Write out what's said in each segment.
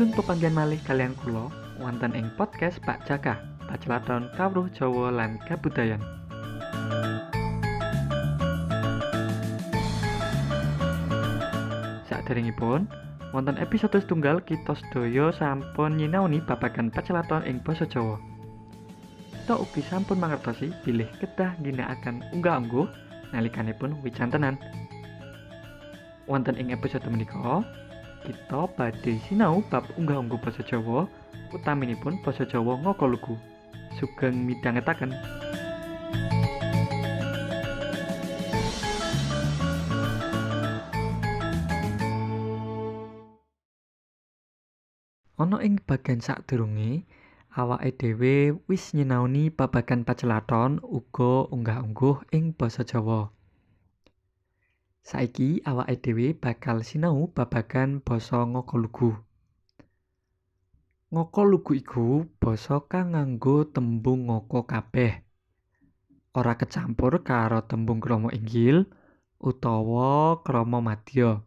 Sugeng pepanggihan malih kaliyan kula wonten ing podcast Pak Jaka, pacelathon kawruh Jawa lan kabudayan. Saderengipun, wonten episode setunggal kita sedaya sampun nyinaoni babagan pacelathon ing basa Jawa. Kita ugi sampun mangertosi bilih kedah ngginakaken unggah-ungguh nalikanipun wicantenan. Wonten ing episode menika, kita badhe sinau bab unggah-ungguh basa Jawa, utaminipun basa Jawa ngoko lugu. Sugeng midhangetaken. Ana ing bagian sadurunge, awake dhewe wis nyinaoni babagan pacelathon uga unggah-ungguh ing basa Jawa. Saiki awake dhewe bakal sinau babagan basa ngoko lugu. Ngoko lugu iku basa kang nganggo tembung ngoko kabeh. Ora kecampur karo tembung krama inggil utawa krama madya.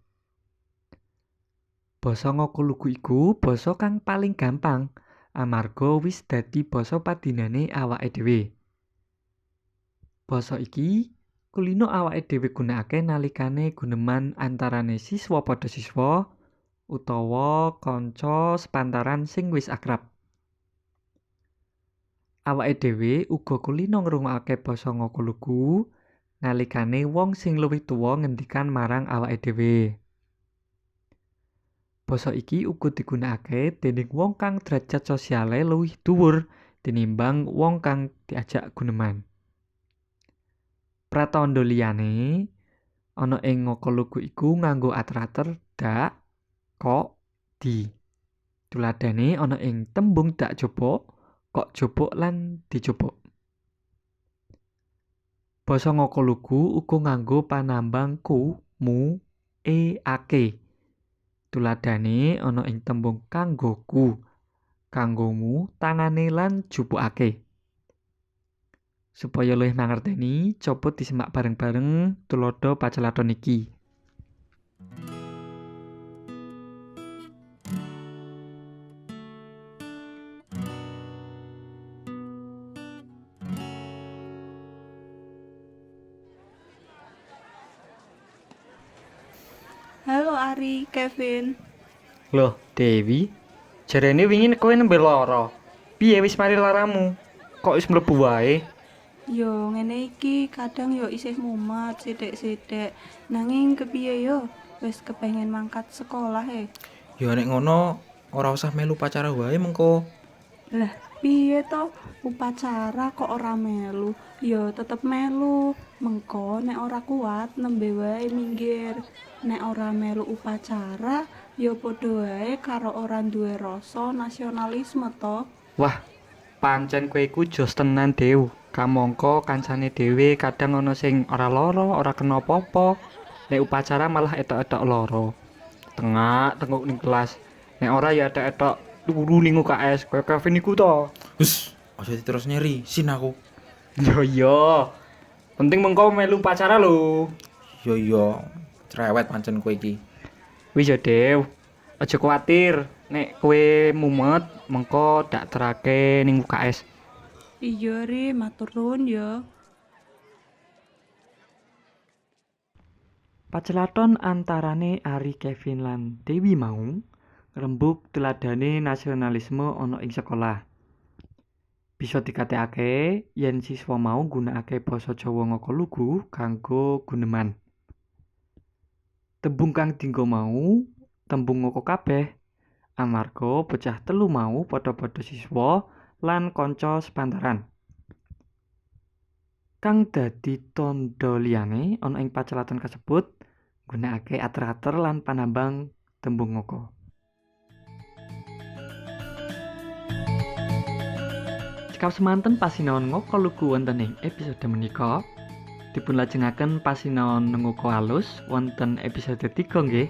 Basa ngoko lugu iku basa kang paling gampang amarga wis dadi basa padinane awake dhewe. Basa iki kulino awake dhewe gunakake nalikane guneman antarane siswa padha siswa utawa kanca sepantaran sing wis akrab. Awake dhewe uga kulino ngrungokake basa ngoko lugu nalikane wong sing luwih tuwa ngendikan marang awake dhewe. Basa iki uga digunakake dening wong kang derajat sosiale luwih dhuwur tinimbang wong kang diajak guneman. Pratandha liyane ana ing ngoko lugu iku nganggo ater-ater dak, kok, di. Tuladhane ana ing tembung dak jupuk, kok jupuk lan dijupuk. Basa ngoko lugu uga nganggo panambang ku, mu, e, ake. Tuladhane ana ing tembung kanggoku, kanggomu, tangane lan jupukake. Supaya luwih mangerteni, coba disimak bareng-bareng tuladha pacelathon iki. Halo Ari, Kevin. Loh, Dewi, jarene wingi kowe nembe lara. Piye wis mari laramu? Kok wis mlebu wae? Yo ngene iki kadang yo isih mumet sithik-sithik. Nanging kepiye yo? Wis kepengen mangkat sekolah e. Ya nek ngono ora usah melu upacara wae mengko. Lah, piye to? Upacara kok ora melu? Yo tetep melu. Mengko nek ora kuat nembe wae minggir. Nek ora melu upacara yo padha wae karo ora duwe rasa nasionalisme to. Wah, pancen kowe iku jos tenan, Dew. Kamangka kancane dhewe kadang ana sing ora lara, ora kena apa-apa. Nek upacara malah etok-etok lara. Tengak-tenguk ning kelas. Nek ora ya etok-etok turu ning UKS kaya Kevin iku to. Hus, aja diterus nyeri, sin aku. Yo yo. Penting mengko melu upacara lho. Yo yo, cerewet pancen kowe iki. Wis yo, Dew. Aja kuwatir, nek kowe mumet mengko dak terake ning UKS. Iya Ri, matur nuwun ya. Pacelathon antarane Ari, Kevin lan Dewi mau ngrembug tuladhane nasionalisme ana ing sekolah. Bisa dikatekake yen siswa mau nggunakake basa Jawa ngoko lugu kanggo guneman. Tembung kang dinggo mau tembung ngoko kabeh, amarga bocah telu mau padha-padha siswa lan kanca sepantaran. Kang dadi tandha liyane ana ing pacelathon kasebut nggunakake ater-ater lan panambang tembung ngoko. Cekap semanten pasinaon ngoko lugu wonten ing episode menika. Dipun lajengaken pasinaon ngoko alus wonten episode 3 nggih.